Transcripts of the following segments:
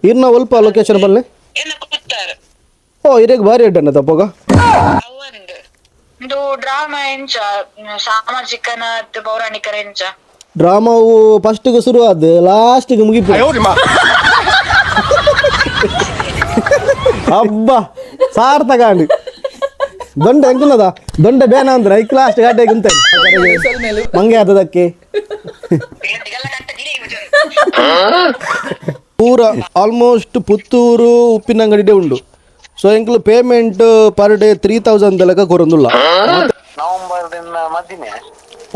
ಇರ್ನ ಒಲ್ಪ ಲೊಕೇಶನ್ ಬಲ್ಲೆ. ಎನ್ನ ಕೊಡ್ತಾರೆ. ಓ, ಇರೇಗ್ ಭಾರಿ ಅಡ್ಡಣ್ಣ ತಪ್ಪೋಗ. ಅವಂದು ಇದು ಡ್ರಾಮಾ ಎಂಚ, ಸಾಮಾಜಿಕನ ಅತ್ ಪೌರಾಣಿಕರ ಎಂಚ? ಡ್ರಾಮಾವು ಫಸ್ಟ್ಗೆ ಶುರು ಆದ್ ಲಾಸ್ಟ್ಗೆ ಮುಗಿಪು. ಅಬ್ಬಾ, ಸಾರ್ ತಗೊಂಡು ದೊಂಡೆ ಹೆಂಗುನ್ನದ, ದೊಂಡೆ ಬೇನ ಅಂದ್ರೆ ಐಕ್ ಲಾಸ್ಟ್ ಗಾಟೆ ಗುಂತೆ ಮಂಗೆ ಆತದಕ್ಕೆ. ಪೂರ ಆಲ್ಮೋಸ್ಟ್ ಪುತ್ತೂರು ಉಪ್ಪಿನಂಗಡಿಡೆ ಉಂಡು. ಸೊ ಎಂಕ್ಲು payment per day 3000 ಲೆಕ್ಕ ಕೊರೊಂದುಲ್ಲ. ನವೆಂಬರ್ ದಿನ ಮದಿಮೆ.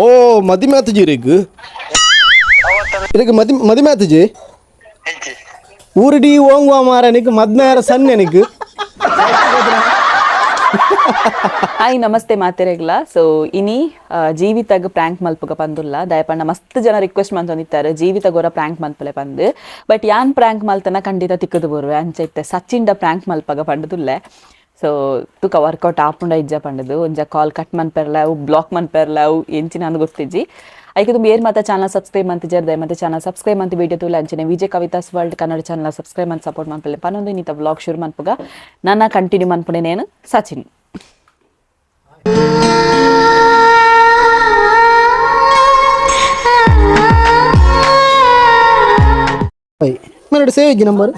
ಓ, ಮದಿಮೆ ಆತಜಿ ಇರೆಗ್? ಇರೆಗ್ ಮದಿ ಮದಿಮೆ ಆತಜಿ? ಹೆಚ್ಚಿ. ಊರಿಡಿ ಓಂಗುವ ಮಾರ ನಿಕ್ ಮದ್ಮೇರ ಸಣ್ಣ ನಿಕ್. ಹಾಯ್, ನಮಸ್ತೆ ಮಾತೆರೆಗ್ಲ. ಸೊ ಇನಿ ಜೀವಿತಗ್ ಪ್ರ್ಯಾಂಕ್ ಮಲ್ಪುಗ ಪಂದುಲ್ಲ. ದಯಪಂಡ ಮಸ್ತ್ ಜನ ರಿಕ್ವೆಸ್ಟ್ ಮಂತೊಂದಿತ್ತಾರೆ, ಜೀವಿತ ಗೊರ ಪ್ರ್ಯಾಂಕ್ ಮಲ್ಪಲೆ ಪಂದು. ಬಟ್ ಯಾನ್ ಪ್ರ್ಯಾಂಕ್ ಮಲ್ತನ ಖಂಡಿತ ತಿಕ್ಕದು ಬರುವೆ. ಅಂಚ ಇತ್ತೆ ಸಚಿನ್ಡ ಪ್ರ್ಯಾಂಕ್ ಮಲ್ಪಗ ಪಂಡುದುಲ್ಲೆ. ಸೊ ತುಕ ವರ್ಕೌಟ್ ಆಪುಂಡ ಇಜ್ಜ ಪಂಡದು. ಒಂಜ ಕಾಲ್ ಕಟ್ ಮನ್ಪೆರ್ಲ ಅವು, ಬ್ಲಾಕ್ ಮನ್ಪೆರ್ಲ ಅವು, ಎಂಚಿನ ಅಂದ್ ಗೊತ್ತಿಜ್ಜಿ. ಐಕೆ ತುಂಬ ಏರ್ ಮಾತ ಚಾನಲ್ ಸಬ್ಸ್ಕ್ರೈಬ್ ಮಂತಿಜರ್, ದಯ ಮತ್ತೆ ಚಾನಲ್ ಸಬ್ಸ್ಕ್ರೈಬ್ ಅಂತ ವಿಡಿಯೋ ತೂಲೆ. ಅಂಚನೆ Vijay Kavitha's world Kannada channel subscribe ಅಂತ ಸಪೋರ್ಟ್ ಮನ್ಪಲೆ ಪನೊಂದು ಇನ್ನಿತ ವ್ಲಾಗ್ ಶುರು ಮನ್ಪುಗ. ನನ್ನ ಕಂಟಿನ್ಯೂ ಮನ್ಪುಣೆ ನೇನು ಸಚಿನ್. ಮೇಡಮ್, ಸೇವ್ ಇಜ್ಜಿ ನಂಬರ್.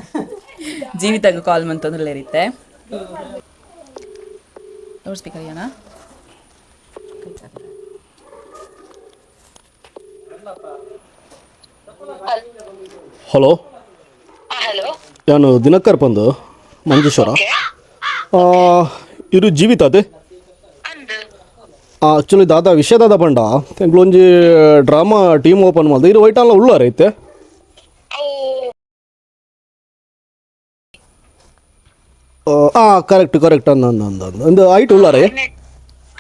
ಜೀವಿತಗ್ ಕಾಲ್ ಮಂತಂದ್ರೆ ಇರುತ್ತೆ. ಲೌಡ್ ಸ್ಪೀಕರ್ ಏನ? ಹಲೋ. ಹಲೋ. ನಾನು ದಿನಕರ್ ಪಂದು ಮಂಜೇಶ್ವರ. ಇರು ಜೀವಿತ ಅದೇ. ಅಂದು. ಆ್ಯಕ್ಚುಲಿ ದಾದಾ ವಿಷಯ ದಾದಾ ಪಂಡ, ಎಂಕ್ಲು ಒಂಜಿ drama team open ಮಲ್ದ. ಇರು ವೈಟ್ ಅಲ್ಲ ಉಳ್ಳಾರ ಐತೆ? ಅವು. ಆ, ಕರೆಕ್ಟ್ ಕರೆಕ್ಟ್, ಅಂದ ಅಂದ ಅಂದ ಅಂದ ಒಂದು ಐಟ್ ಉಳ್ಳಾರೆ.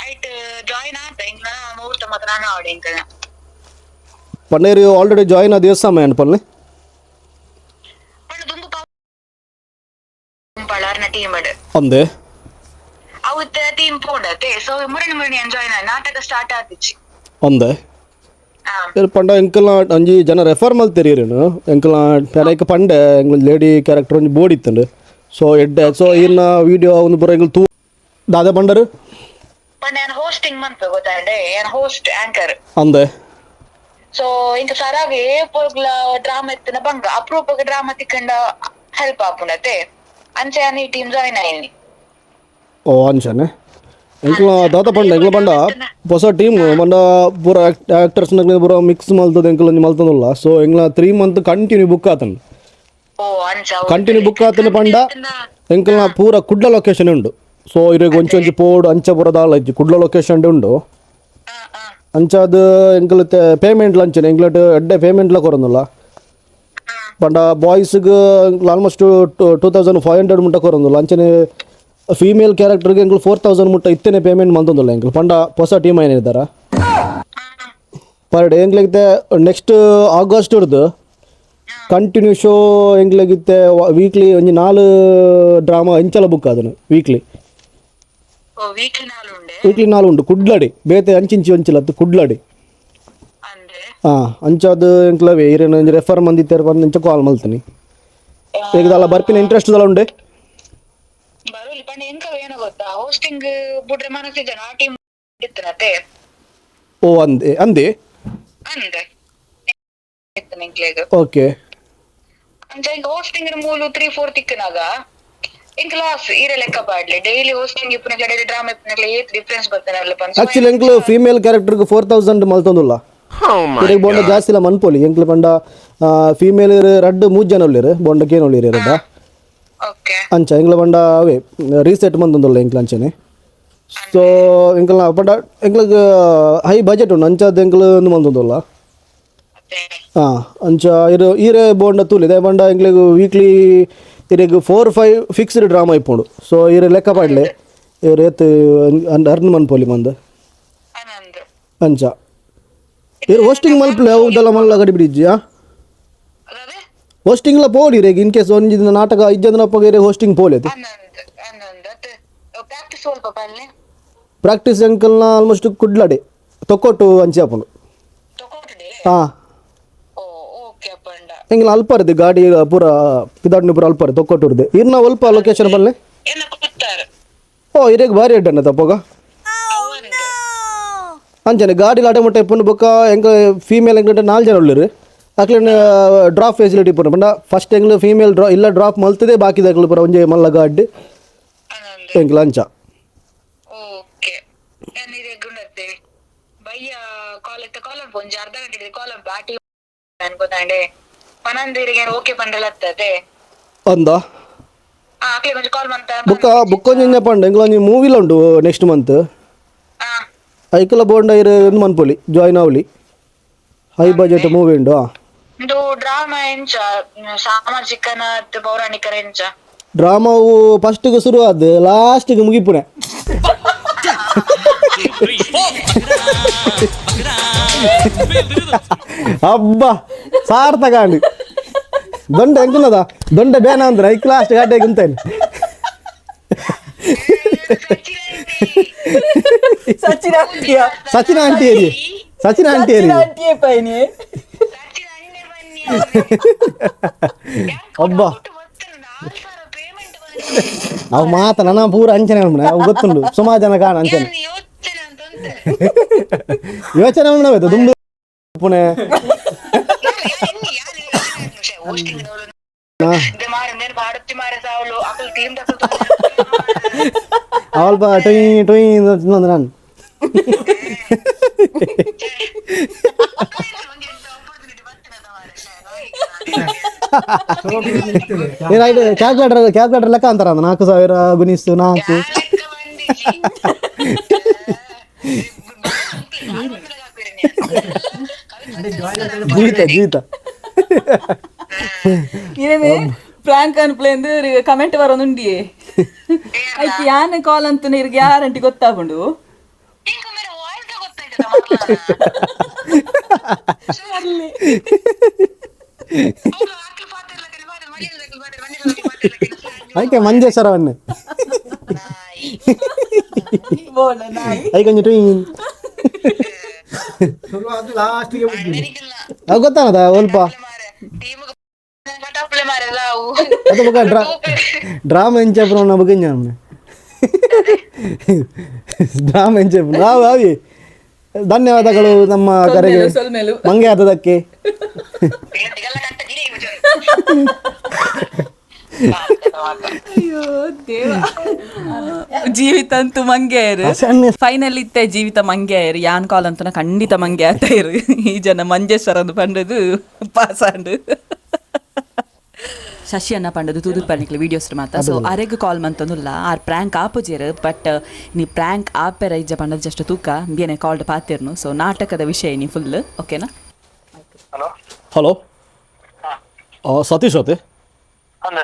ಐಟ್ ಜಾಯಿನ್ ಆತ ಇಂಗ್ಲ ಮುಹೂರ್ತ ಮಾತ್ರ ನಾನು ಆವಡೆ ಇಂಕನ. ಪನ್ನೇರು ಆಲ್ರೆಡಿ ಜಾಯಿನ್ ಆದ ಸಮಯ ಅನ್ಪಲ್ಲೆ. ಪಂಡ ದುಂಬು ಪಳಾರ್ನ ಟೀಮ್ ಅಡ್. ಅಂದೆ. ಅವತ್ತ ಟೀಮ್ ಪೋಂಡತೆ. ಸೊ ಮುರಣಿ ಮುರಣಿ ಜಾಯಿನ್ ನಾಟಕ ಸ್ಟಾರ್ಟ್ ಆತಿಚ್ಚಿ. ಅಂದೆ. ಆ. ಪಂಡ ಎಂಕಲ್ನ ಒಂಜಿ ಜನ ರೆಫರ್ ಮಲ್ತಿರೀರೇನು ಎಂಕಲ್ನ. ಪೆನೈಕ್ ಪಂಡೆ, ಎಂಕ್ಲ ಲೇಡಿ ಕ್ಯಾರೆಕ್ಟರ್ ಒಂಜಿ ಬೋರ್ಡ್ ಇತ್ತಂಡು. ಸೊ ಎಡ್ಡೆ. ಸೊ ಇನ್ನ ವೀಡಿಯೋ ಒಂದು ಪೂರ ಎಂಕಲ್ ತೂ ದಾದ ಪಂಡರು. ಪಂಡ ಯಾನ್ ಹೋಸ್ಟಿಂಗ್ ಮನ್ಪೆ ಗೊತ್ತಾಂಡೆ, ಯಾನ್ ಹೋಸ್ಟ್ ಆಂಕರ್. ಅಂದೆ. ಸೊ ಇಂಕ ಸರಾಗ ಏಪೋಗ್ಲ ಡ್ರಾಮಾ ಎತ್ತಿನ ಬಂಗ ಅಪರೂಪಕ್ಕೆ ಡ್ರಾಮಾ ತಿಕ್ಕಂಡ ಹೆಲ್ಪ್ ಆಪುಂಡತೆ. ಅಂಚೆ ಯಾನ್ ಈ ಟೀಮ್ ಜಾಯಿನ್ ಆಯ್ನಿ. ಓ, ಅಂಚನೆ. ಎಂಕ್ಲ ದಾದ ಪಂಡ, ಎಂಕ್ಲ ಪಂಡ ಹೊಸ ಟೀಮ್ ಪಂಡ ಪೂರ ಆಕ್ಟರ್ಸ್ ಪೂರ ಮಿಕ್ಸ್ ಮಲ್ತದ ಎಂಕ್ಲ ಒಂಜಿ ಮಲ್ತೊಂದುಲ್ಲ. ಸೊ ಎಂಕ್ಲ 3 month continue book ಆತಂಡು. ಓ, ಅಂಚ. ಕಂಟಿನ್ಯೂ ಬುಕ್ ಆತನ ಪಂಡ ಎಂಕ್ಲ ಪೂರ ಕುಡ್ಲ ಲೊಕೇಶನ್ ಉಂಡು. ಸೊ ಇರೆಗ್ ಒಂಚಿ ಒಂಜಿ ಪೋಡು ಅಂಚ ಪೂರ ದಾಲ ಇಜ್ಜಿ, ಕುಡ್ಲ ಲೊಕೇಶನ್ ಉಂಡು. ಅಂಚಾದ್ ಎಂಕ್ಲ ಪೇಮೆಂಟ್ ಲಂಚನೆ ಎಂಕ್ಲಟ್ ಎಡ್ಡೆ ಪೇಮೆಂಟ್ಲ ಕೊರೊಂದುಲ್ಲ. ಪಂಡ ಬಾಯ್ಸ್ಗ್ ಆಲ್ಮೋಸ್ಟ್ 2500 ಮುಟ್ಟ ಕೊರೊಂದುಲ್ಲ. ಅಂಚನೆ ಫೀಮೇಲ್ ಕ್ಯಾರೆಕ್ಟರ್ಗೆ ಎಂಕ್ಲು 4000 ಮುಟ್ಟ ಇತ್ತನೆ ಪೇಮೆಂಟ್ ಮಂತೊಂದುಲ್ಲ. ಎಂಕ್ಲು ಪಂಡ ಹೊಸ ಟೀಮ್ ಏನಿದ್ದಾರ ಪರ್ ಡೇ. ಎಂಕ್ಲಿಗೆ ನೆಕ್ಸ್ಟ್ ಆಗಸ್ಟ್ ಹಿಡ್ದು ಕಂಟಿನ್ಯೂ ಶೋ ಎಂಕ್ಲೆಗಿತ್ತೆ. ವೀಕ್ಲಿ ಒಂಜಿ ನಾಲ್ ಡ್ರಾಮಾ ಎಂಚಲ ಬುಕ್ ಅದನ್ನು ವೀಕ್ಲಿ. ಓ, ವೀಕ್ಲಿ ನಾಲ್ ಉಂಡೆ? ವೀಕ್ಲಿ ನಾಲ್ ಉಂಡು ಕುಡ್ಲಡಿ. ಬೇತೆ ಅಂಚಿಂಚಿ ಒಂಚಿಲತ್ತು ಕುಡ್ಲಡಿ. ಅಂದ್ರೆ. ಹಾಂ, ಅಂಚಾದ್ ಎಂಕ್ಲವೇ ಈರೇನು ಒಂಜಿ ರೆಫರ್ ಮಂದಿತ್ತೇರು ಬಂದು ಇಂಚ ಕಾಲ್ ಮಲ್ತೀನಿ. ಈಗ ದಲ್ಲ ಬರ್ಪಿನ ಇಂಟ್ರೆಸ್ಟ್ ದಲ್ಲ ಉಂಡೆ? ಬರೋಲಿ. ಪಂಡ ಎಂಕ ಏನ ಗೊತ್ತಾ, ಹೋಸ್ಟಿಂಗ್ ಬುಡ್ರೆ ಮನಸ್ಸಿಜನ. ಆ ಟೀಮ್ ಇತ್ತನತೆ. ಓ, ಅಂದೆ ಅಂದೆ. ಅಂದೆ ಇತ್ತನ ಎಂಕ್ಲೆಗ್. ಓಕೆ. ಅಂಚ ಇಂಕ ಹೋಸ್ಟಿಂಗ್ ಮೂಲು 3 4 ತಿಕ್ಕನಾಗ ಇಂಕ್ ಲಾಸ್. ಈರೆ ಲೆಕ್ಕ ಪಾಡ್ಲೆ, ಡೈಲಿ ಹೋಸ್ಟಿಂಗ್ ಇಪ್ಪುನಕ್ಲೆ, ಡೈಲಿ ಡ್ರಾಮಾ ಇಪ್ಪುನಕ್ಲೆ ಏತ್ ಡಿಫ್ರೆನ್ಸ್ ಬರ್ತಾನಲ್ಲ ಪನ್ಸ. ಆಕ್ಚುಲಿ ಎಂಕ್ಲು ಫೀಮೇಲ್ ಕ್ಯಾರೆಕ್ಟರ್ಗೆ 4000 ಮಲ್ತೊಂದುಲ್ಲ. ಇರೆಗ್ ಬೋಂಡ ಜಾಸ್ತಿ ಇಲ್ಲ ಮನ್ಪೊಲಿ. ಎಂಕ್ಲು ಪಂಡ ಫೀಮೇಲ್ ರಡ್ಡ್ ಮೂಜ್ ಜನ ಉಲ್ಲೇರು, ಬೋಂಡ ಕೇನ್ ಉಳ್ಳೇರು ರಡ್ಡ. ಓಕೆ. ಅಂಚ ಎಂಕ್ಲ ಪಂಡ ಅವೇ ರೀಸೆಟ್ ಮಂತೊಂದುಲ್ಲ ಎಂಕ್ಲ ಅಂಚನೆ. ಸೊ ಎಂಕ್ಲ ಪಂಡ ಎಂಕ್ಲಗ್ ಹೈ ಬಜೆಟ್ ಉಂಡು. ಅಂಚಾದ್ ಎಂಕ್ಲು ಒಂದು ಮಲ್ತೊಂದುಲ್ಲ. ಹಾಂ, ಅಂಚ ಇರು ಈರೆ ಬೋಂಡ ತೂಲಿ. ದಾಯೆ ಪಂಡ ಎಂಕ್ಲೆಗ್ ವೀಕ್ಲಿ ಇರೆಗ್ 4 5 ಫಿಕ್ಸ್ಡ್ ಡ್ರಾಮಾ ಇಪ್ಪುಂಡು. ಸೊ ಈರೆ ಲೆಕ್ಕ ಪಾಡ್ಲೆ, ಇರ್ ಏತ್ ಅರ್ನ್ ಮನ್ಪೊಲಿ ಮಂದ್. ಆನಂದ್. ಅಂಚ ಇರ್ ಹೋಸ್ಟಿಂಗ್ ಮಲ್ಪಲೆ ಅವು ದಲ ಮಲ್ಲ ಗಡಿ ಬಿಡಿಜ್ಜಿಯಾ. ಅದಾವೆ. ಹೋಸ್ಟಿಂಗ್ಲ ಪೋಲಿ ಇರೆಗ್. ಇನ್ ಕೇಸ್ ಒಂಜಿ ದಿನ ನಾಟಕ ಇಜ್ಜಂದಿನಪ್ಪಗ ಇರೆ ಹೋಸ್ಟಿಂಗ್ ಪೋಲಿ ಅದು. ಆನಂದ್ ಆನಂದ್ ಅತ್ತೆ. ಪ್ರಾಕ್ಟೀಸ್ ಸ್ವಲ್ಪ ಪಲ್ಲೆ. ಪ್ರಾಕ್ಟೀಸ್ ಅಂಕಲ್ನ ಆಲ್ಮೋಸ್ಟ್ ಕುಡ್ಲಡೆ ತೊಕ್ಕೊಟ್ಟು ಅಂಚೆ ಆಪುಂಡು. ತಗೊಂಡೆ. ಹಾಂ. ಓ, ಓಕೆ ಅಪ್ಪಂಡ. ಎಂಗ್ಲ ಅಲ್ಪರ್ದು ಗಾಡಿ ಪೂರ ಪಿದಾಡ್ನಿ ಪೂರ ಅಲ್ಪರ್ ತೊಕ್ಕೊಟ್ಟುರ್ದು ಇರ್ನ ಒಲ್ಪ ಲೊಕೇಶನ್ ಬಲ್ಲೆ. ಎನ್ನ ಕೊಡ್ತಾರೆ. ಓ, ಇರೇಗ್ ಭಾರಿ ಅಡ್ಡಣ್ಣ ತಪ್ಪೋಗ. ಅಂಚನೆ ಗಾಡಿ ಲಾಟೆ ಮುಟ್ಟೆ ಇಪ್ಪುಂಡು. ಬೊಕ್ಕ ಎಂಕ್ ಫೀಮೇಲ್ ಎಂಕ್ಲ ನಾಲ್ ಜನ ಉಳ್ಳರು. ಅಕ್ಲೆನ ಡ್ರಾಪ್ ಫೆಸಿಲಿಟಿ ಪೂರ ಪಂಡ ಫಸ್ಟ್ ಎಂಗ್ಲು ಫೀಮೇಲ್ ಡ್ರಾ ಇಲ್ಲ ಡ್ರಾಪ್ ಮಲ್ತದೆ, ಬಾಕಿದಕ್ಲು ಪೂರ ಒಂಜೆ ಮಲ್ಲ ಗಾಡಿ ಎಂಕ್ಲ ಅಂಚ. ಓಕೆ, ನಾನು ಇದೆ ಗುಂಡತ್ತೆ ಬಯ್ಯ ಕಾಲ್ ಇತ್ತ ಕಾಲ್ ಒಂಜಿ ಅರ್ಧ ಗಂಟೆ ಕಾಲ್ ಬಾಟಿ ಅನ್ಕೋತಾಂಡೆ ಪನಂದಿರಿಗೆ ಓಕೆ ಪಂಡ್ರಲತ್ತದೆ. ಅಂದ. ಆಕ್ಲೆ ಒಂಜಿ ಕಾಲ್ ಮಂತ. ಬೊಕ್ಕ ಬೊಕ್ಕ ಒಂಜಿ ಪಂಡ ಎಂಕ್ಲ ಒಂಜಿ ಮೂವಿಲ ಉಂಡು ನೆಕ್ಸ್ಟ್ ಮಂತ್. ಐಕಲ ಬೋಂಡ ಇರು ಒಂದು ಮನ್ಪೊಲಿ, ಜಾಯ್ನ್ ಅವಲಿ. High budget movie ಉಂಡು. ಇದು ಡ್ರಾಮಾ ಎಂಚ, ಸಾಮಾಜಿಕನ ಪೌರಾಣಿಕರ ಎಂಚ? ಡ್ರಾಮಾವು ಫಸ್ಟಿಗೆ ಶುರು ಆದ್ ಲಾಸ್ಟಿಗೆ ಮುಗಿಪುಣೆ. ಅಬ್ಬಾ, ಸಾರ್ ತಗೊಂಡು ದೊಂಡೆ ಎಂಕುಲದ ದೊಂಡೆ ಬೇನ ಅಂದ್ರೆ ಐಕ್ ಲಾಸ್ಟ್ ಗಾಟೆ ಕುಂತೇನೆ. ಸಚಿನ್ ಆಂಟಿಯ? ಸಚಿನ್ ಆಂಟಿ ಏರಿ, ಸಚಿನ್ ಆಂಟಿ ಏರಿ. ಸಚಿನ್ ಆಂಟಿಯೇ ಪೈನಿ. ಅಬ್ಬಾ, ಅವು ಮಾತ ನನ್ನ ಪೂರ ಅಂಚನೆ ಉಂಟು. ಅವು ಗೊತ್ತುಂಡು, ಸುಮಾರು ಜನ ಕಾಣ ಅಂಚನೆ. ಯೋಚನೆ ಅಂತ ಉಂಟು. ಯೋಚನೆ ಉಂಟು ದುಂಡು ಪುಣೆ. ಅವಲ್ಪ ಟೊಯ್ ಟೊಯ್ ಅಂದ್ ನಾನು. Right, calculator calculator ಲೆಕ್ಕ ಅಂತಾರ, 4000 ಗುಣಿಸು 4. ಜೀವಿತ ಜೀವಿತ. ಏನೇ ಪ್ರಾಂಕ್ ಅನ್ಪ್ಲೇಂದು ಕಮೆಂಟ್ ಬರೋದುಂಡಿಯೇ ಆಯ್ತು. ಯಾನ್ ಕಾಲ್ ಅಂತ ಇರ್ಗೆ ಯಾರಂಟಿ ಗೊತ್ತಾಗುಂಡು. ಅದಕ್ಕೆ ಮಂಜೇಶ್ವರವನ್ನೇ. ಬೋಡ ನಾಯಿ. ಐಕೊಂಜಿ ಟುಯ್. ಅದು ಗೊತ್ತಾನದ ಒಲ್ಪ. ಅದು ಬೊಕ ಡ್ರಾಮಾ ಎಂಚ ಬೊಕ ಡ್ರಾಮಾ ಎಂಚ ನಾವು ಅವಿ. ಧನ್ಯವಾದಗಳು ನಮ್ಮ ಕರೆಗೆ. ಸೊಲ್ಮೆಲು. ಮಂಗೆ ಆದದಕ್ಕೆ. ಅಯ್ಯೋ ದೇವ, ಜೀವಿತ ಅಂತೂ ಮಂಗೆ. ಸಣ್ಣ. ಫೈನಲ್ ಇತ್ತೆ ಜೀವಿತ ಮಂಗೆ ಆಯರು. ಯಾನ್ ಕಾಲ್ ಅಂತನ ಖಂಡಿತ ಮಂಗೆ ಆತ ಇರು. ಈ ಜನ ಮಂಜೇಶ್ವರ ಪಂಡದು ಪಾಸ್ ಆಂಡು. ಶಶಿ ಅನ್ನ ಪಂಡದು ತೂದು ಪರ್ನಿಕ್ಲೆ ವೀಡಿಯೋಸ್ ಮಾತ. ಸೊ ಅರೆಗ್ ಕಾಲ್ ಮಂತೊಂದುಲ್ಲ. ಆರ್ ಪ್ರ್ಯಾಂಕ್ ಆಪುಜೆರ್, ಬಟ್ ನೀ ಪ್ರ್ಯಾಂಕ್ ಆಪೆರ ಇಜ್ಜ ಪಂಡದು ಜಸ್ಟ್ ತೂಕ ಬೇನೆ ಕಾಲ್ಡ್ ಪಾತಿರ್ನು. ಸೊ ನಾಟಕದ ವಿಷಯ ನೀ ಫುಲ್ ಓಕೆನಾ? ಹಲೋ. ಹಲೋ, ಸತೀಶ್ ಅತೆ? ಅಂದೆ.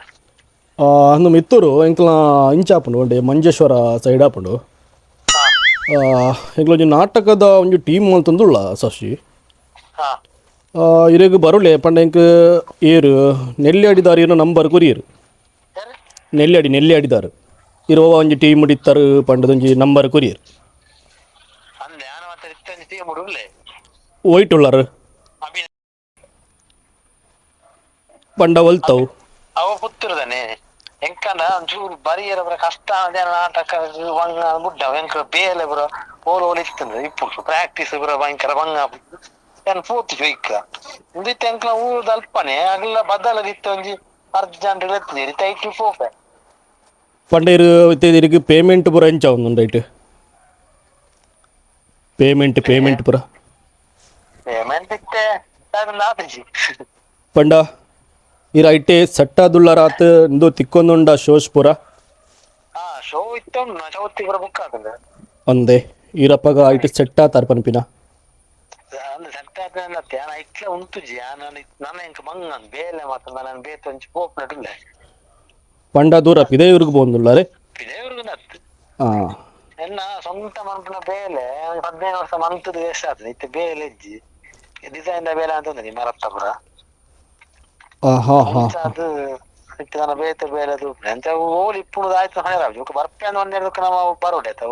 ಅಂದು ಮಿತ್ತೂರು ಎಂಕ್ಲ ಇಂಚ ಆಪುಂಡು ಒಂಡೆ ಮಂಜೇಶ್ವರ ಸೈಡ್ ಆಪುಂಡು. ಎಂಕ್ಲ ಒಂಜಿ ನಾಟಕದ ಒಂಜಿ ಟೀಮ್ ಮಲ್ತೊಂದುಳ್ಳ ಶಶಿ. ಇರೆಗ್ ಬರುಲೆ ಪಂಡ ಎಂಕ್ ಏರು ನೆಲ್ಯಾಡಿದಾರ್ ಇರೋ ನಂಬರ್ ಕೊರಿಯರು. ನೆಲ್ಯಾಡಿ, ನೆಲ್ಯಾಡಿದಾರ್ ಇರುವ ಒಂಜಿ ಟೀಮ್ ಇತ್ತರು ಪಂಡದೊಂಜಿ ನಂಬರ್ ಕೊರಿಯರ್. ಅಂದೆ, ಯಾನ ಮಾತ್ರ ಇತ್ತಂಜಿ ಟೀಮ್ ಉಡ್ಲೆ. ಒಯ್ಟ್ ಉಳ್ಳಾರು? ಅಭಿ. ಪಂಡ ಒಲ್ತವು? ಅವ ಪುತ್ತೂರುದಾನೆ. ಎಂಕಂಡ ಒಂಚೂರು ಬರಿಯರ ಬರ ಕಷ್ಟ ಅದೇ ನಾಟಕ ಬಂಗ ಬುಡ್ಡ. ಎಂಕ ಬೇಲೆ ಬರ ಓಲ್ ಓಲ್ ಇತ್ತಂದ್ರೆ ಇಪ್ಪು ಪ್ರಾಕ್ಟೀಸ್ ಬರ ಭಯಂಕರ ಬಂಗ. ಯಾನ್ ಪೋತು ಜೋಯ್ಕ ಇಂದಿತ್ತೆ ಎಂಕ್ಲ ಊರುದ ಅಲ್ಪನೆ ಅಗ್ಲ ಬದಲದಿತ್ತ ಒಂಜಿ ಅರ್ಜೆಂಟ್ ಎತ್ತಿದ್ದೀರಿ ಟೈಟ್ ಪೋಪೆ. ಪಂಡ ಇರು ಇರಿಗೆ ಪೇಮೆಂಟ್ ಪೂರ ಎಂಚ ಒಂದೊಂದು ಐಟ್ ಪೇಮೆಂಟ್ ಪೇಮೆಂಟ್ ಪೂರ? ಪೇಮೆಂಟ್ ಇತ್ತೆ ಆತಿಜಿ. ಪಂಡ ಇರ ಐಟೆ ಸಟ್ಟಾದುಳ್ಳರಾತ್ ಇಂದು ತಿಕ್ಕೊಂದುಂಡ ಶೋಸ್ ಪೂರ? ಹಾ, ಶೋ ಇತ್ತು, ಚೌತಿ ಪೂರ ಬುಕ್ ಆತಂದೆ. ಅಂದೆ, ಈರಪ್ಪಗ ಐಟ್ ಸೆಟ್ ಆತಾರ ಪನ್ಪಿನ. ಅಂದ್ರೆ ಸೆಟ್ ಆತಂದ್ರೆ ಯಾನ ಇಟ್ಲೆ ಉಂತುಜಿ. ಯಾನ ನನ್ನ ಎಂಕ ಬಂಗ ಬೇಲೆ ಮಾತ್ರ ನಾನು ಬೇತೆ ಒಂಚಿ ಪೋಪ್ನಟುಲ್ಲೆ. ಪಂಡ ದೂರ ಪಿದೆಯೂರಿಗೆ ಪೋಂದುಳ್ಳಾರೆ? ಪಿದೆಯೂರ್ಗು ನತ್ತು. ಎನ್ನ ಸ್ವಂತ ಮನ್ಪುನ ಬೇಲೆ 15 ವರ್ಷ ಮಂತದ ವೇಸ್ಟ್ ಆಗ್ತದೆ. ಇತ್ತೆ ಬೇಲೆ ಇಜ್ಜಿ, ಡಿಸೈನ್ the ಬೇಲೆ ಅಂತಂದ್ರೆ ಮರತ್ತ ಪೂರ. ಹಾ ಹಾ ಹಾ. ಅದು ಇತ್ತೆ ನನ್ನ ಬೇತೆ ಬೇಲೆ ಅದು ಎಂತ ಓಲಿ ಇಪ್ಪುಣದ ಆಯ್ತು. ಹಣೆ ಬರ್ಪೆ ಅಂದ್ರೆ ಒಂದೆರಡು ನಮ್ಮ ಬರೋಡೆ ಆಯ್ತಾ.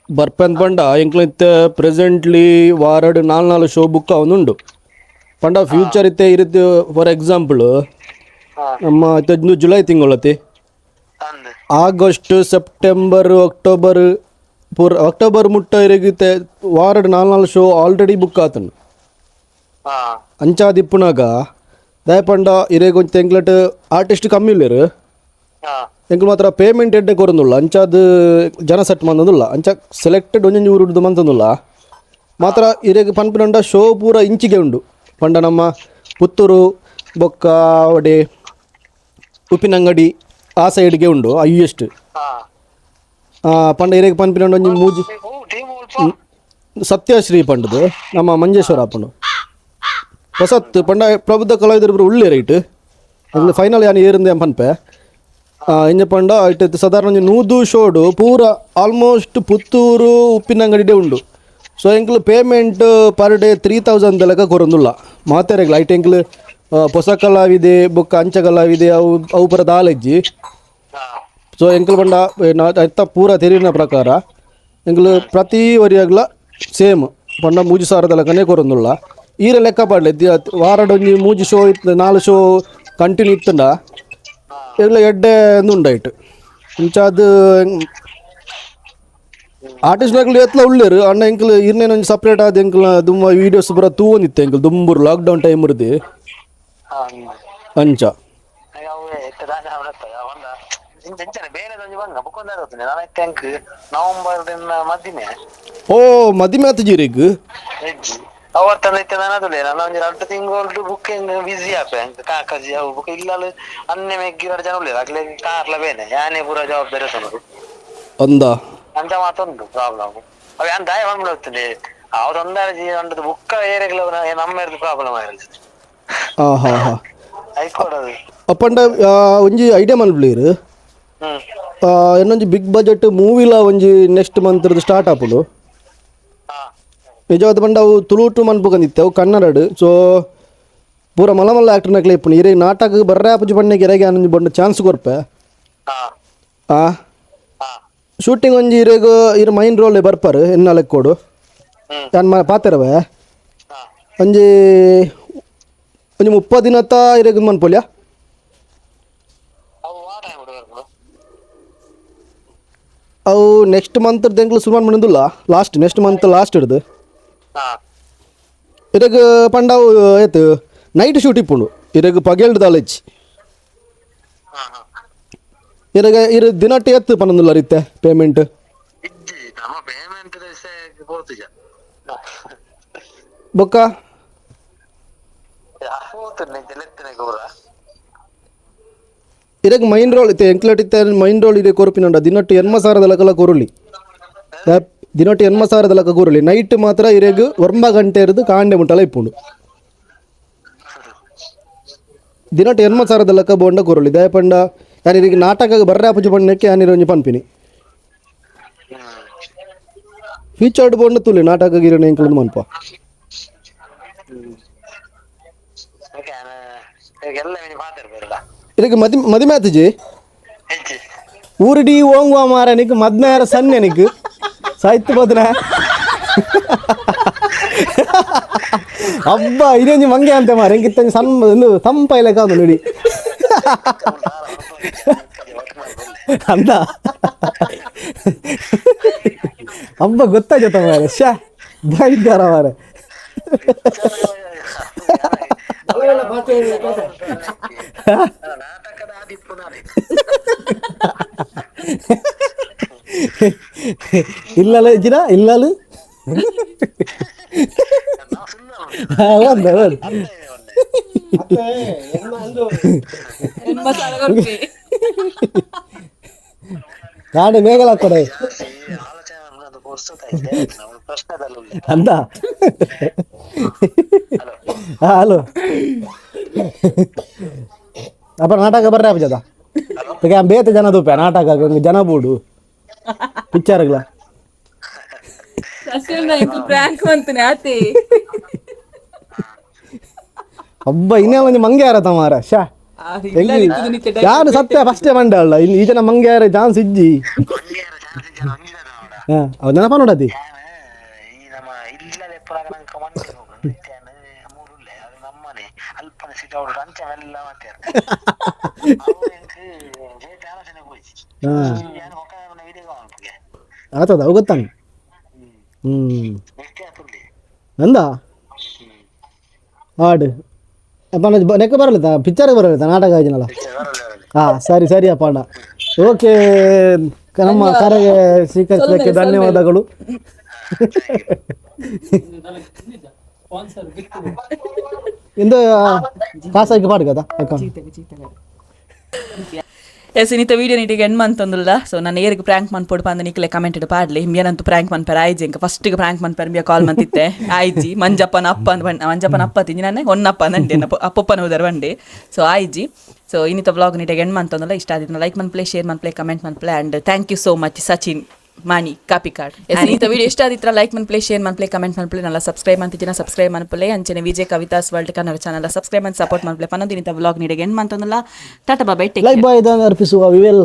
ಬರ್ಪೆಂದ್ ಪಂಡ ಎಂಕ್ಲ ಇತ್ತೆ ಪ್ರೆಸೆಂಟ್ಲಿ ವಾರಡ್ ನಾಲ್ ನಾಲ್ ಶೋ ಬುಕ್ ಅವನುಂಡು. ಪಂಡ ಫ್ಯೂಚರ್ ಇತ್ತೆ ಇರುತ್ತೆ. ಫಾರ್ ಎಕ್ಸಾಂಪಲ್, ನಮ್ಮ ಇತ್ತೆ ಜುಲೈ ತಿಂಗಳತಿ, August, September, October, ಪೂರ ಅಕ್ಟೋಬರ್ ಮುಟ್ಟ ಇರಗಿತ್ತೆ ವಾರಡ್ ನಾಲ್ ನಾಲ್ show already book ಆತನು. ಅಂಚಾದಿಪ್ಪುನಾಗ ದಯಪಂಡ ಇರೇಗ್ ಒಂಜಿ ಎಂಕ್ಲಟ್ ಆರ್ಟಿಸ್ಟ್ ಕಮ್ಮಿ ಉಲ್ಲೆರ್, ಎಂಕ್ಲು ಮಾತ್ರ ಪೇಮೆಂಟ್ ಎಡ್ಡೆ ಕೊರೊಂದುಲ್ಲ. ಅಂಚಾದ್ ಜನ ಸೆಟ್ ಮಂತೊಂದುಲ್ಲ. ಅಂಚ ಸೆಲೆಕ್ಟೆಡ್ ಒಂಜೊಂಜಿ ಊರುಡ್ದು ಮಂತೊಂದುಲ್ಲ ಮಾತ್ರ. ಇರೆಗ್ ಪನ್ಪಿನಂಡ ಶೋ ಪೂರ ಇಂಚಿಗೆ ಉಂಡು. ಪಂಡ ನಮ್ಮ ಪುತ್ತೂರು ಬೊಕ್ಕ ಒಡೆ ಉಪ್ಪಿನಂಗಡಿ ಆ ಸೈಡ್ಗೆ ಉಂಡು ಹೈಯೆಸ್ಟ್. ಪಂಡ ಇರೆಗ್ ಪನ್ಪಿನಂಡ ಒಂಜಿ ಮೂಜಿ ಸತ್ಯಶ್ರೀ ಪಂಡದು ನಮ್ಮ ಮಂಜೇಶ್ವರ ಆಪುಂಡು ಹೊಸತ್. ಪಂಡ ಪ್ರಬುದ್ಧ ಕಲಾವಿದರು ಉಳ್ಳೆ ರೈಟ್. ಫೈನಲ್ ಯಾನ್ ಏರಿಂದ ಪನ್ಪೆ. ಇಂಜ ಪಂಡ ಇಟ್ಟು ಸಾಧಾರಣ ಒಂಜಿ 100 ಶೋಡು ಪೂರ ಆಲ್ಮೋಸ್ಟ್ ಪುತ್ತೂರು ಉಪ್ಪಿನಂಗಡಿಡೆ ಉಂಡು. ಸೊ ಎಂಕ್ಲು payment per day 3000 ಲೆಕ್ಕ ಕೊರೊಂದುಲ್ಲ ಮಾತೆರೆಗ್ಲ. ಐಟ್ ಎಂಕ್ಲು ಪೊಸ ಕಲಾವಿದೆ ಬೊಕ್ಕ ಅಂಚ ಕಲಾವಿದೆ ಅವು ಅವು ಪೂರ ದಾಲೆಜ್ಜಿ. ಸೊ ಎಂಕ್ಲು ಪಂಡ ಅತ್ತ ಪೂರ ತೆರಿನ ಪ್ರಕಾರ ಎಂಕ್ಲು ಪ್ರತಿ ವರಿಯಾಗ್ಲ ಸೇಮ್ ಪಂಡ 3000 ಲೆಕ್ಕನೇ ಕೊರೊಂದುಲ್ಲ. ಈರ ಲೆಕ್ಕ ಪಾಡ್ಲೆ, ವಾರಡ್ ಒಂಜಿ ಮೂಜಿ ಶೋ ಇತ್ತು, ನಾಲ್ ಶೋ ಕಂಟಿನ್ಯೂ ಇತ್ತಂಡ ಎಂಕ್ಲ ಎಡ್ಡೆ ಉಂಡೈಟ್. ಇಂಚಾದ್ ಆರ್ಟಿಸ್ಟ್ ನಕಲು ಎತ್ಲ ಉಳ್ಳೇರು ಅಣ್ಣ. ಎಂಕ್ಲು ಇರ್ನೇನು ಒಂಜಿ ಸಪ್ರೇಟ್ ಆದ ಎಂಕ್ಲ ದುಮ್ಮ ವೀಡಿಯೋಸ್ ಪೂರ ತೂವೊಂದಿತ್ತು ಎಂಕ್ಲು ದುಂಬುರು ಲಾಕ್ಡೌನ್ ಟೈಮ್ ಇರ್ದು ಅಂಚ. ಓ ಮದಿಮೆ ಆತ ಜೀರಿಗ್. ಅವತ್ತಂದ ನನದುಲೆ ನನ್ನ ಒಂಜಿ ರಡ್ಡ್ ತಿಂಗೊಲ್ಡು ಬುಕ್ಕಿಂಗ್ ಬಿಸಿ ಆಪೆ. ಕಾಕಜಿ ಅವು ಬುಕ್ ಇಲ್ಲಲ್ ಅನ್ನೆ ಮೆಗ್ಗಿ ರಡ್ಡ್ ಜನ ಉಲ್ಲೆರ್, ಅಕ್ಲೆ ಕಾರ್ಲ ಬೇನೆ, ಯಾನೆ ಪೂರ ಜವಾಬ್ದಾರಿ ಸೊನ್ನರು. ಅಂದ ಅಂಚ ಮಾತೊಂದು ಪ್ರಾಬ್ಲಮ್. ಅವ್ ಯಾನ್ ದಾಯ ಬಂದ್ಬಿಡ್ತೀನಿ ಅವ್ ತೊಂದರೆ ಜೀವನದ ಬುಕ್ಕ ಏರೆಗ್ಲ ನಮ್ಮ ಪ್ರಾಬ್ಲಮ್ ಆಯಿರ್ತದೆ. ಹಾ ಹಾ ಹಾ ಐಕೊಡದು. ಅಪ್ಪಂಡ ಒಂಜಿ ಐಡಿಯಾ ಮಲ್ಪುಲೇರ್. ಎನ್ನೊಂಜಿ ಬಿಗ್ ಬಜೆಟ್ ಮೂವಿಲ ಒಂಜಿ next month start ಆಪುಂಡು. ನಿಜವಾದ ಪಂಡ ಅವು ತುಳುಟು ಮನ್ಪುಗಂದಿತ್ತೆ, ಅವು ಕನ್ನಡಡ್. ಸೊ ಪೂರ ಮಲ್ಲ ಮಲ್ಲ ಆ್ಯಕ್ಟರ್ನಕ್ಲೆ ಇಪ್ಪುಂಡು. ಇರೆ ನಾಟಕ ಬರ್ರೆ ಆಪುಜಿ ಪಣ್ಣೆಗೆ ಇರೆಗೆ ಒಂಜಿ ಬೊಂಡ ಚಾನ್ಸ್ ಕೊರ್ಪೆ. ಆ ಶೂಟಿಂಗ್ ಒಂಜಿ ಇರೆಗ್ ಇರ್ ಮೈನ್ ರೋಲ್ ಬರ್ಪಾರು ಎನ್ನ ಲೆಕ್ಕೋಡು ಯಾನ್ ಪಾತೆರವೆ. ಒಂಜಿ ಒಂಜಿ 30 ದಿನತ ಇರೆಗ್ ಮನ್ಪೊಲಿಯಾ. ಅವು ನೆಕ್ಸ್ಟ್ ಮಂತ್ ಎಂಕ್ಲು ಸುಮಾರು ಮಣದುಲ್ಲ, last next month last ಹಿಡ್ದು ಇರೆಗ್ ಪಂಡ ಅವು ಏತ್ ನೈಟ್ ಶೂಟ್ ಇಪ್ಪುಂಡು. ಇರೆಗ್ ಪಗೆಲ್ಡ್ ದಾಲೆಜ್ಜಿ. ಇರೆಗ್ ಇರು ದಿನಟ್ ಏತ್ ಪನೊಂದುಲ್ಲ ರೀತೆ ಪೇಮೆಂಟ್? ಬೊಕ್ಕ ಇರೆಗ್ ಮೈನ್ ರೋಲ್ ಇತ್ತೆ ಎಂಕ್ಲಟ್ ಇತ್ತೆ ಮೈನ್ ರೋಲ್ ಇರೆ ಕೊರ್ಪಿನಂಡ ದಿನಟ್ಟು 80,000 ಲೆಕ್ಕಲ ಕೊರುಲಿ. ದಿನಟ್ಟು 80,000 ಲೆಕ್ಕ ಕೊರುಲಿ. ನೈಟ್ ಮಾತ್ರ ಇರೆಗ್ 9 ಗಂಟೆ ಇರೋದು ಕಾಂಡೆ ಮುಟ್ಟಲ ಇಪ್ಪುಂಡು. ದಿನಟ್ಟು 80,000 ಲೆಕ್ಕ ಬೋಂಡ ಕೊರುಲಿ. ದಯಪಂಡ ಯಾನ್ ಇರೆಗ್ ನಾಟಕ ಬರ್ರೆ ಆಪುಜಿ ಪಣ್ಣಕ್ಕೆ ಯಾನ್ ಒಂಜಿ ಪನ್ಪಿನಿ. ಫೀಚರ್ಡ್ ಬೋಂಡ ತುಲಿ ನಾಟಕ ಗಿರಣೆ ಎಂಕ್ಲೊಂದು ಮನ್ಪ. ಇದಕ್ಕೆ ಮದಿ ಮದಿಮೆ ಆತಜಿ ಊರಿಡಿ ಓಂಗುವ ಮಾರ ನಿಕ್ ಮದ್ಮೇರ ಸನ್ನೆ ನಿಕ್ ಸಾಹಿತ್ಯ ಬದನ ಅಬ್ಬಾ ಇದೊಂಜಿ ಮಂಗೆ ಅಂತ ಮಾರ ಎಂಕಿತ್ತ ಸಣ್ಣ ಒಂದು ತಂಪ ಇಲ್ಲ ಕಾದು ನೋಡಿ ಅಂದ ಅಬ್ಬ ಗೊತ್ತಾಯ್ತ ಮಾರ ಶಾ ಬಾಯಿದ್ದಾರ ಮಾರ. ಇಲ್ಲಲ್ಲ ಇಜ್ಜಿನ ಇಲ್ಲಲು ಒಂದು ನಾಳೆ ಮೇಘಲ ಕೊಡೆ ಅಂದ. ಹಲೋ ಅಪ್ಪ ನಾಟಕ ಬರ್ರೆ ಅಪ್ಪ ಈಗ ಬೇತೆ ಜನ ತೂಪೆ ನಾಟಕ ಜನ ಬೋಡು ಪಿಕ್ಚರ್ಗಳ. ಅಬ್ಬ ಇನ್ನೇ ಒಂಜಿ ಮಂಗೆ ಯಾರ ತಮಾರ ಶಾ ಯಾರು ಸತ್ಯ ಫಸ್ಟೇ ಮಂಡ ಅಲ್ಲ ಇನ್ನು ಈ ಜನ ಮಂಗೆ ಯಾರ ಚಾನ್ಸ್ ಇಜ್ಜಿ. ಹಾಂ ಅವ್ ನೆನಪ ನೋಡತಿ. ಸಿಟ್ ಔಟ್ ಅಂಚ ಮೆಲ್ಲ ಮಾತಾರ ಅವು ಎಂಕ್ ಬೇತೆ ಆಲೋಚನೆ ಪೋಯ್ಚಿ. ಯಾನ್ ಬೊಕ್ಕ ವಿಡಿಯೋ ಮಲ್ಪುಗೆ. ಆತದ ಅವು ಗೊತ್ತಾನ. ಎಷ್ಟೇ ಆತುಲ್ಲಿ. ಅಂದ ಆಡು ಅಪ್ಪ ನೆಕ್ಕ ಬರಲಿತ್ತ, ಪಿಕ್ಚರ್ ಬರಲಿತ್ತ, ನಾಟಕ ಆಯ್ತಿನಲ್ಲ. ಹಾ, ಸರಿ ಸರಿ ಅಪ್ಪ ಅಣ್ಣ, ಓಕೆ. ನಮ್ಮ ಕರೆಗೆ ಸ್ವೀಕರಿಸಲಿಕ್ಕೆ ಧನ್ಯವಾದಗಳು. ಇಂದು ಕಾಸಾಗಿ ಪಾಡ್ಗದ ಅಕೌಂಟ್. ಎಸ್, ಇನ್ನಿತ ವೀಡಿಯೋ ನೀಟಿಗೆ ಎಂಡ್ ಮಂತೊಂದುಲ್ಲ. ಸೊ ನಾನು ಏರಿಗೆ ಪ್ರ್ಯಾಂಕ್ ಮನ್ಪೊಡು ಪಂದ ನಿಕ್ಲೆ ಕಮೆಂಟ್ ಪಾಡ್ಲಿ. ಹಿಂಬ್ಯನಂತೂ ಪ್ರ್ಯಾಂಕ್ ಮನ್ಪೆರ ಆಯ್ಜಿ. ಇಂಕ ಫಸ್ಟಿಗೆ ಪ್ರ್ಯಾಂಕ್ ಮನ್ಪೆರ ಇಂಬ್ಯ ಕಾಲ್ ಮಂತಿತ್ತೆ, ಆಯ್ಜಿ. ಮಂಜಪ್ಪನ ಅಪ್ಪ ಅಂದ್ ಬಂಡ, ಮಂಜಪ್ಪನ ಅಪ್ಪ ತಿಂಜಿ ನಾನೆ ಹೊನ್ನಪ್ಪ ನಂಡೆ ಅಪ್ಪಪ್ಪನ ಹೋದರ್ ಬಂಡೆ. ಸೊ ಆಯ್ಜಿ. ಸೊ ಇನ್ನಿತ ವ್ಲಾಗ್ ನೀಟಿಗೆ ಎಂಡ್ ಮಂತೊಂದುಲ್ಲ. ಇಷ್ಟ ಆದಿತ್ತು ಲೈಕ್ ಮನ್ಪ್ಲೆ, ಶೇರ್ ಮನ್ಪ್ಲೆ, ಕಮೆಂಟ್ ಮನ್ಪ್ಲೆ. And thank you so much Sachin Mani Kapikad. S, ಇನ್ನಿತ video ಇಷ್ಟ ಆದಿತ್ರ ಲೈಕ್ ಮನ್ಪ್ಲೆ, ಶೇರ್ ಮನ್ಪ್ಲೆ, ಕಮೆಂಟ್ ಮನ್ಪ್ಲೆ. ನಲ್ಲ ಸಬ್ಸ್ಕ್ರೈಬ್ ಅಂತಿದ್ದೀನ, ಸಬ್ಸ್ಕ್ರೈಬ್ ಮನ್ಪಲೆ. ಅಂಚನೆ Vijay Kavitha's world Kannada channel subscribe ಅಂತ ಸಪೋರ್ಟ್ ಮನ್ಪ್ಲೆ. ಪನ್ನೊಂದು ಇನ್ನಿತ ವ್ಲಾಗ್ ನೀಡಿಗೆ ಎಂಡ್ ಮಂತೊಂದುಲ್ಲ. Tata, bye, take. Like bye ಅರ್ಪಿಸುವ ವಿವೆಲ್.